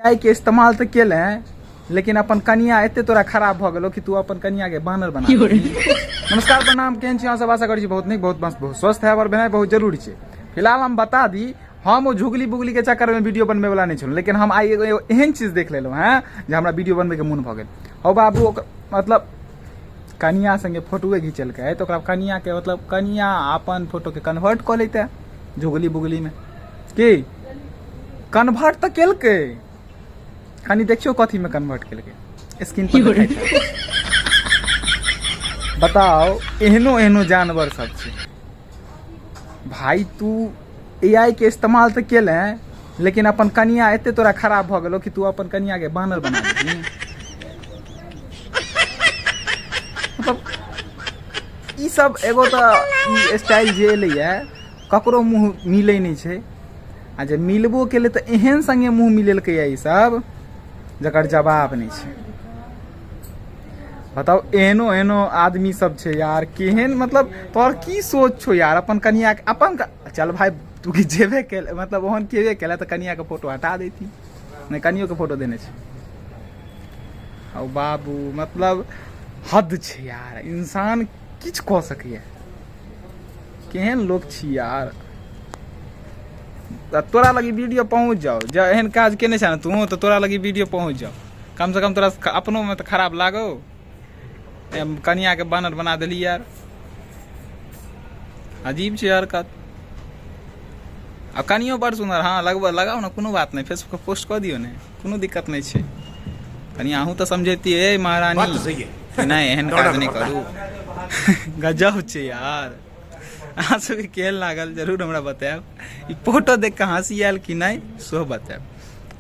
AI के इस्तेमाल तऽ केले, लेकिन अपन कनिया एते तोरा खराब भऽ गेलो कि तू अपन कनिया के बानर बना देलही। नमस्कार, प्रणाम, केहन छी अहाँ सब? आशा करै छी बहुत नीक, बहुत मस्त, बहुत स्वस्थ है और भेनाइ बहुत जरूरी छै। फिलहाल हम बता दी, हम ओ झुगली बुगली के चक्कर में वीडियो बनबै वाला नहि छलहुँ, लेकिन हम आइ एगो एहन चीज देख लेलहुँ हैं जे हमरा वीडियो बनबै के मोन भऽ गेल। हौ बाबू, ओकर मतलब कनिया संगे फोटोए घिचेलकै तऽ ओकरा कनिया के मतलब कनिया अपन फोटो के कन्वर्ट कऽ लैते झुगली बुगली में। की कन्वर्ट तऽ केलकै, कनि देखियौ कथी में कन्वर्ट केलकै, स्क्रीन पर देखाइत हैत। बताओ, एहनो एहनो जानवर सब छै भाई। तू एआई के इस्तेमाल तऽ केले, लेकिन अपन कनिया एते तोरा खराब भऽ गेलो कि तू अपन कनिया के बानर बना देलही। मतलब ई सब एगो तऽ ई स्टाइल जे एलैया, ककरो मुँह मिलै नहि छै, आ जे मिलबो केलै तऽ एहन संगे मुँह मिलेलकैया ई सब जकर जवाब नहि छै। बताउ, एहनो एहनो आदमी सब छै यार। केहन मतलब तोहर की सोच छौ यार? अपन कनिया के अपन चल भाई, तू की जेबे केल, मतलब ओहन केबे केला तऽ कनिया के फोटो हटा देती। नहि, कनियो के फोटो देने छै। हौ बाबू, मतलब हद छै यार, इंसान किछु कऽ सकैया। केहन लोक छी यार। आ तोरा लगी वीडियो पहुँच जाओ, जब एहन काज केने छै ने तू, तऽ तोरा लगी वीडियो पहुँच जाओ। कम से कम तोरा अपनो में तऽ खराब लागो, कनिया के बानर बना देली यार। अजीब छै हरकत। आ कनियो बड़ सुन्दर। हाँ, लगबो लगाउ ने, कोनो बात नहि, फेसबुक पर पोस्ट कऽ दियौ ने, कोनो दिक्कत नहि छै। कनि अहूँ तऽ समझैतियै महारानी। बात तऽ सही है। कि नहि, एहन दौड़ा काज नहि पड़ता है। करू। गजब छै यार। अहाँ सबके केहन लागल, जरूर हमरा बतायब। ई फोटो देख कऽ हँसी आयल कि नहि, सेहो बतायब।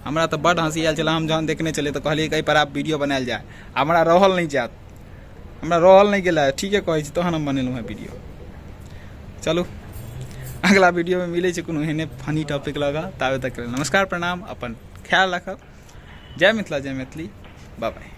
हमरा तऽ बड्ड हँसी आयल छलै। हम जहन देखने छलियै तऽ कहलियै कि एहिपर आब वीडियो बनायल जाय। हमरा रहल नहि जायत, हमरा रहल नहि गेलै, ठीके कहै छी, तहन हम बनेलहुँ हेँ वीडियो। चलू, अगला वीडियोमे मिलै छै कोनो एहने फनी टॉपिक लऽ कऽ। ताबे तक नमस्कार, प्रणाम, अपन ख्याल राखब। जय मिथिला, जय मैथिली, बाय बाय।